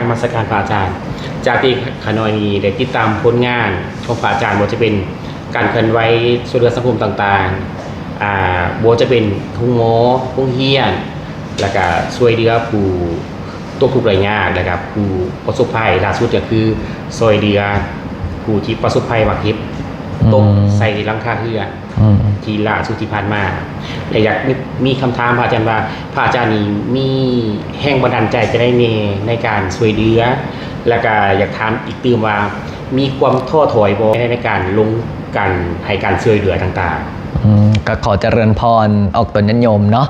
ນະມັດສະການພະອາຈານ. ຈາກທີ່ຂ້ານ້ອຍນີ້ໄດ້ຕິດຕາມຜົນງານຂອງພະອາຈານ ບໍ່ວ່າຈະເປັນການເຄື່ອນໄຫວຊ່ວຍເຫຼືອສັງຄົມຕ່າງໆ ອ່າ ບໍ່ວ່າຈະເປັນໂຮງໝໍ, ໂຮງຮຽນ ແລ້ວກະຊ່ວຍເຫຼືອຜູ້ຕົກທຸກໄດ້ຍາກ ແລ້ວກະຜູ້ປະສົບໄພ. ລ່າສຸດກໍຄືຊ່ວຍເຫຼືອຜູ້ທີ່ປະສົບໄພວ່າເຫັບ ອືມ ຕົກໃສ່ຫຼັງຄາເຮືອນ ອືມ ທີ່ລ່າສຸດທີ່ຜ່ານມາ ແລະ ຢາກມີ ມີຄຳຖາມພະອາຈານວ່າ ພະອາຈານນີ້ມີແຮງບັນດານໃຈຈັ່ງໃດແດ່ໃນການຊ່ວຍເຫຼືອ ແລ້ວກະຢາກຖາມອີກຕື່ມວ່າ ມີຄວາມທໍ້ຖອຍບໍ່ໃນການລົງ ການໃຫ້ການຊ່ວຍເຫຼືອຕ່າງໆ? ອືມ ກໍຂໍຈະເລີນພອນອອກຕົນຍາດໂຍມເນາະ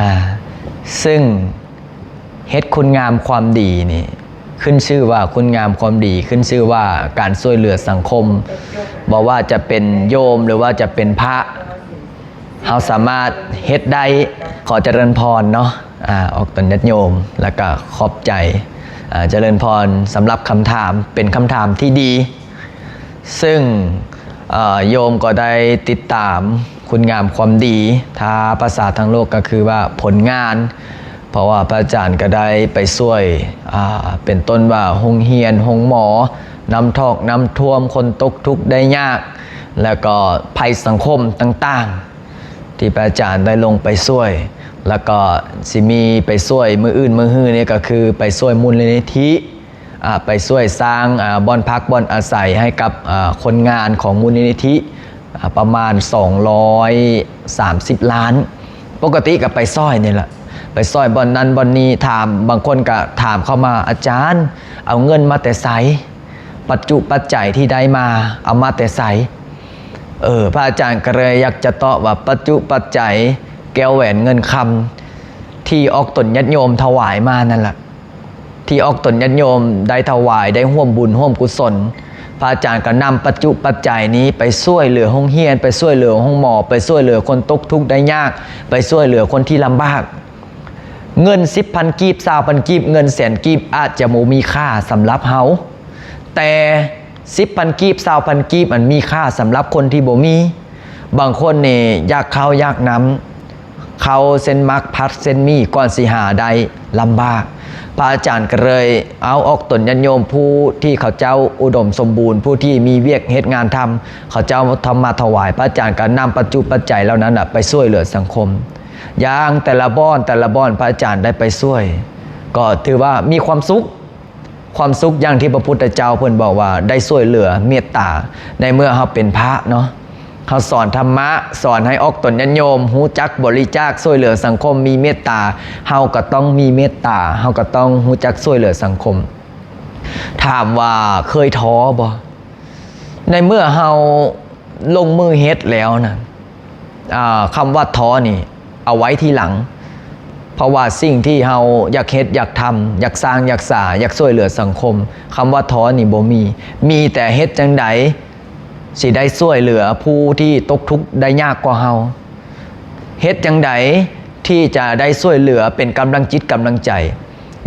ອ່າ ຊຶ່ງ ເຮັດຄຸນງາມຄວາມດີນີ້ ຂຶ້ນຊື່ວ່າຄຸນງາມຄວາມດີ ຂຶ້ນຊື່ວ່າການຊ່ວຍເຫຼືອສັງຄົມ ບໍ່ວ່າຈະເປັນໂຍມ ຫຼືວ່າຈະເປັນພະ ເຮົາສາມາດເຮັດໄດ້. ຂໍຈະເລີນພອນເນາະ ອາ ອອກຕົນຍາດໂຍມ ແລ້ວກະຂອບໃຈ ອາ ຈະເລີນພອນສຳລັບຄຳຖາມ ເປັນຄຳຖາມທີ່ດີ. ຊຶ່ງ ເອີ ໂຍມກໍໄດ້ຕິດຕາມຄຸນງາມຄວາມດີ ຖ້າພາສາທາງໂລກກໍຄືວ່າຜົນງານ ເພາະວ່າພະອາຈານກໍໄດ້ໄປຊ່ວຍ ອາ ເປັນຕົ້ນວ່າໂຮງຮຽນ ໂຮງໝໍ ນ້ຳຖອກນ້ຳຖ້ວມ ຄົນຕົກທຸກໄດ້ຍາກ ແລ້ວກໍໄພສັງຄົມຕ່າງໆ ທີ່ພະອາຈານໄດ້ລົງໄປຊ່ວຍ ແລ້ວກໍຊິມີໄປຊ່ວຍມື້ອື່ນມື້ຮືນີ້ ກໍຄືໄປຊ່ວຍມູນນິທິ ອາ ໄປຊ່ວຍສ້າງ ອາ ບ່ອນພັກບ່ອນອາໄສໃຫ້ກັບ ອາ ຄົນງານຂອງມູນນິທິ ອາ ປະມານສອງຮ້ອຍສາມສິບລ້ານ. ປົກກະຕິກໍໄປຊ່ອຍນີ້ລະ ໄປຊ່ອຍບ່ອນນັ້ນບ່ອນນີ້ ຖາມ ບາງຄົນກໍຖາມເຂົ້າມາ ອາຈານ ເອົາເງິນມາແຕ່ໃສ? ປັດຈຸປັດໄຈທີ່ໄດ້ມາ ເອົາມາແຕ່ໃສ? ເອີ ພະອາຈານກໍເລີຍຢາກຈະຕອບວ່າ ປັດຈຸປັດໄຈ ແກ້ວແຫວນເງິນຄຳ ທີ່ອອກຕົນຍາດໂຍມຖວາຍມານັ້ນລະ ທີ່ອອກຕົນຍາດໂຍມໄດ້ຖວາຍ ໄດ້ຮ່ວມບຸນຮ່ວມກຸສົນ ພະອາຈານກໍນຳປັດຈຸປັດໄຈນີ້ໄປຊ່ວຍເຫຼືອໂຮງຮຽນ ໄປຊ່ວຍເຫຼືອໂຮງໝໍ ໄປຊ່ວຍເຫຼືອຄົນຕົກທຸກໄດ້ຍາກ ໄປຊ່ວຍເຫຼືອຄົນທີ່ລຳບາກ. ເງິນສິບພັນກີບ ຊາວພັນກີບ ເງິນແສນກີບ ອາດຈະບໍ່ມີຄ່າສຳລັບເຮົາ ແຕ່ສິບພັນກີບ ຊາວພັນກີບ ມັນມີຄ່າສຳລັບຄົນທີ່ບໍ່ມີ. ບາງຄົນນີ້ຢາກເຂົ້າຢາກນ້ຳ ເຂົ້າເສັ້ນໝາກຜັດເສັ້ນໝີ່ ກ່ອນຊິຫາໄດ້ລຳບາກ. ພະອາຈານກໍເລີຍເອົາອອກຕົນຍາດໂຍມຜູ້ທີ່ເຂົາເຈົ້າອຸດົມສົມບູນ ຜູ້ທີ່ມີວຽກເຮັດງານທຳ ເຂົາເຈົ້າທຳມາຖວາຍ ພະອາຈານກໍນຳປັດຈຸປັດໄຈເຫຼົ່ານັ້ນນະໄປຊ່ວຍເຫຼືອສັງຄົມ. ຢ່າງແຕ່ລະບ່ອນ ແຕ່ລະບ່ອນ ພະອາຈານໄດ້ໄປຊ່ວຍ ກໍຖືວ່າມີຄວາມສຸກ ຄວາມສຸກຢ່າງທີ່ພະພຸດທະເຈົ້າເພິ່ນບອກວ່າ ໄດ້ຊ່ວຍເຫຼືອເມດຕາ ໃນເມື່ອເຮົາເປັນພະເນາະ ເຮົາສອນທຳມະ ສອນໃຫ້ອອກຕົນຍາດໂຍມ ຮູ້ຈັກບໍລິຈາກ ຊ່ວຍເຫຼືອສັງຄົມ ມີເມດຕາ ເຮົາກໍຕ້ອງມີເມດຕາ ເຮົາກໍຕ້ອງຮູ້ຈັກຊ່ວຍເຫຼືອສັງຄົມ. ຖາມວ່າເຄີຍທໍ້ບໍ່? ໃນເມື່ອເຮົາລົງມືເຮັດແລ້ວນະ ອາ ຄຳວ່າທໍ້ນີ້ເອົາໄວ້ທີຫຼັງ ເພາະວ່າສິ່ງທີ່ເຮົາຢາກເຮັດ ຢາກທຳ ຢາກສ້າງ ຢາກສາ ຢາກຊ່ວຍເຫຼືອສັງຄົມ ຄຳວ່າທໍ້ນີ້ບໍ່ມີ ມີແຕ່ເຮັດຈັ່ງໃດຊິໄດ້ຊ່ວຍເຫຼືອຜູ້ທີ່ຕົກທຸກໄດ້ຍາກກວ່າເຮົາ ເຮັດຈັ່ງໃດທີ່ຈະໄດ້ຊ່ວຍເຫຼືອເປັນກຳລັງຈິດກຳລັງໃຈ.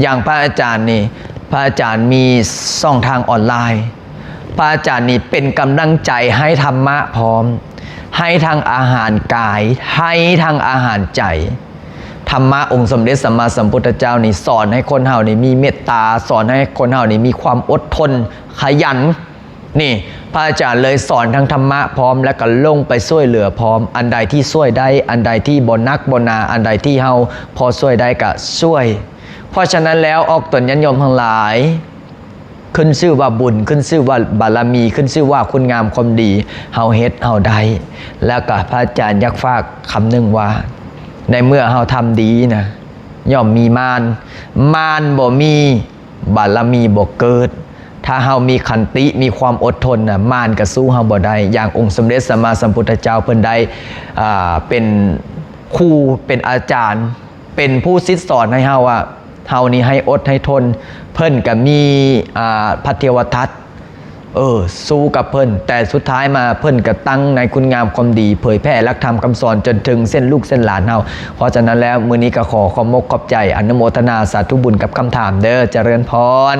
ຢ່າງພະອາຈານນີ້ ພະອາຈານມີຊ່ອງທາງອອນລາຍ ພະອາຈານນີ້ເປັນກຳລັງໃຈໃຫ້ທຳມະພ້ອມ ໃຫ້ທັງອາຫານກາຍ ໃຫ້ທັງອາຫານໃຈ. ທຳມະອົງສົມເດັດສຳມາສຳພຸດທະເຈົ້ານີ້ ສອນໃຫ້ຄົນເຮົານີ້ມີເມດຕາ ສອນໃຫ້ຄົນເຮົານີ້ມີຄວາມອົດທົນ ຂະຫຍັນ. ນີ້ ພະອາຈານເລີຍສອນທັງທຳມະພ້ອມ ແລ້ວກໍລົງໄປຊ່ວຍເຫຼືອພ້ອມ ອັນໃດທີ່ຊ່ວຍໄດ້ ອັນໃດທີ່ບໍ່ໜັກບໍ່ໜາ ອັນໃດທີ່ເຮົາພໍຊ່ວຍໄດ້ກໍຊ່ວຍ. ເພາະສະນັ້ນແລ້ວ ອອກຕົນຍາດໂຍມທັງຫຼາຍ ຂຶ້ນຊື່ວ່າບຸນ ຂຶ້ນຊື່ວ່າບາລະມີ ຂຶ້ນຊື່ວ່າຄຸນງາມຄວາມດີ ເຮົາເຮັດເຮົາໄດ້. ແລ້ວກໍພະອາຈານຢາກຝາກຄຳໜຶ່ງວ່າ ໃນເມື່ອເຮົາທຳດີນະ ຍ່ອມມີມານ ມານບໍ່ມີ ບາລະມີບໍ່ເກີດ. ຖ້າເຮົາມີຂັນຕິ ມີຄວາມອົດທົນນະ ມານກໍສູ້ເຮົາບໍ່ໄດ້. ຢ່າງອົງສົມເດັດສຳມາສຳພຸດທະເຈົ້າເພິ່ນໄດ້ ອ່າ ເປັນຄູ ເປັນອາຈານ ເປັນຜູ້ສິດສອນໃຫ້ເຮົາວ່າ ເຮົານີ້ໃຫ້ອົດໃຫ້ທົນ ເພິ່ນກໍມີ ອ່າ ພະເທວະທັດ ເອີ ສູ້ກັບເພິ່ນ ແຕ່ສຸດທ້າຍມາເພິ່ນກໍຕັ້ງໃນຄຸນງາມຄວາມດີ ເຜີຍແຜ່ຫຼັກທຳຄຳສອນຈົນເຖິງເຊັ່ນລູກເຊັ່ນຫຼານເຮົາ. ເພາະສະນັ້ນແລ້ວ ມື້ນີ້ກໍຂໍຂອບມົກຂອບໃຈ ອະນຸໂມທະນາສາທຸບຸນກັບຄຳຖາມເດີ້ ຈະເລີນພອນ.